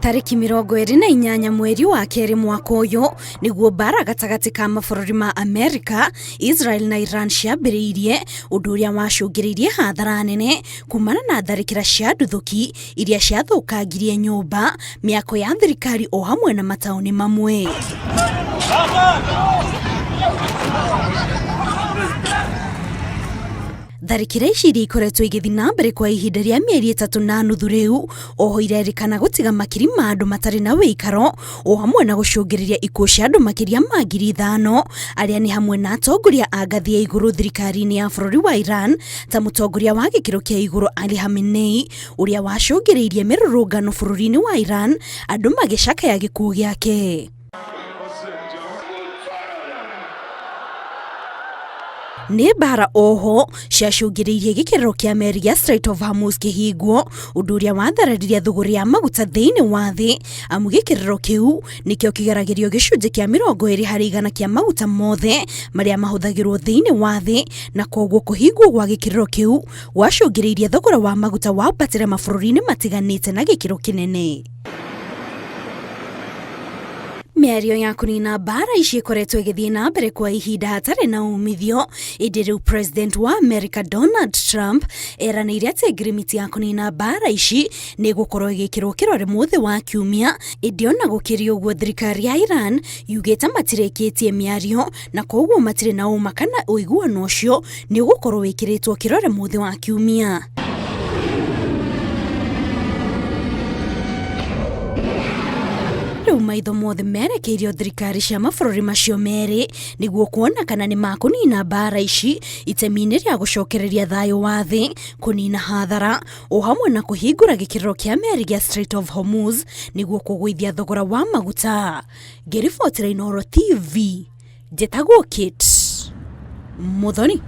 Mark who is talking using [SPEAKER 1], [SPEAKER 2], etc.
[SPEAKER 1] Tarĩki 28 mweri wa kerĩ mwaka ũyũ nĩguo mbara gatagatĩ ka mabũrũri ma Amerika, Israel na Iran ciambĩrĩirie, ũndũ ũrĩa wacũngĩrĩirie hathara nene kumana na tharĩkĩra cia nduthũki iria ciathũkangirie nyũmba, mĩako ya thirikari o hamwe na mataũni mamwe. Tharĩkĩra ici iria ikoretwo igĩthiĩ na mbere kwa ihinda rĩa mĩeri ĩtatũ na nuthu rĩu, oho irerĩkana gũtiga makiri ma andũ matarĩ na wĩikaro, o hamwe na gũcũngĩrĩria ikuũ cia andũ makĩria ma 5,000, arĩa nĩ hamwe na atongoria a ngathĩ ya igũrũ thirikari-inĩ ya bũrũri wa Iran, ta mũtongoria wa gĩkĩro kĩa igũrũ Ali Khamenei, ũrĩa wacũngĩrĩirie mĩrũrũngano bũrũri-inĩ wa Iran, andũ magĩcakaya gĩkuũ gĩake. Nĩ mbara oho ciacũngĩrĩirie gĩkerero kĩa meri gĩa Strait of Hormuz kĩhingwo, ũndũ ũrĩa wathararirie thũgũrĩ ya maguta thĩinĩ wa thĩ, amu gĩkerero kĩu nĩkĩo kĩgeragĩrio gĩcunjĩ kĩa 20% kĩa maguta mothe marĩa mahũthagĩrwo thĩinĩ wa thĩ, na koguo kũhingwo gwa gĩkerero kĩu gwacũngĩrĩirie thogora wa maguta wambatĩre mabũrũri-inĩ matiganĩte na gĩkĩro kĩnene. Mĩario ya kũnina mbaara ici ĩkoretwo ĩgĩthiĩ na mbere kwa ihinda hatarĩ na umithio, ĩndĩ rĩu President wa America Donald Trump eranĩire atĩ ngirimiti ya kũnina mbaara ici nĩ ĩgũkorwo ĩgĩkĩrwo kĩrore mũthĩ wa Kiumia, ĩndĩ ona gũkĩrĩ ũguo thirikari ya Iran yugĩte matirĩkĩtie mĩario na koguo matirĩ na ũma kana ũiguano ũcio nĩ ũgũkorwo wĩkĩrĩtwo kĩrore mũthĩ wa Kiumia. Rĩu maitho mothe merekeirio thirikari cia mabũrũri macio merĩ nĩguo kuona kana nĩ makũnina mbaara ici itemi-inĩ rĩa gũcokereria thayũ wa thĩ, kũnina hathara o hamwe na kũhingũra gĩkĩrĩro kĩa meri gĩa Strait of Hormuz nĩguo kũgũithia thogora wa maguta. Ngĩribotera Inooro TV, njĩtagwo Kate Muthoni.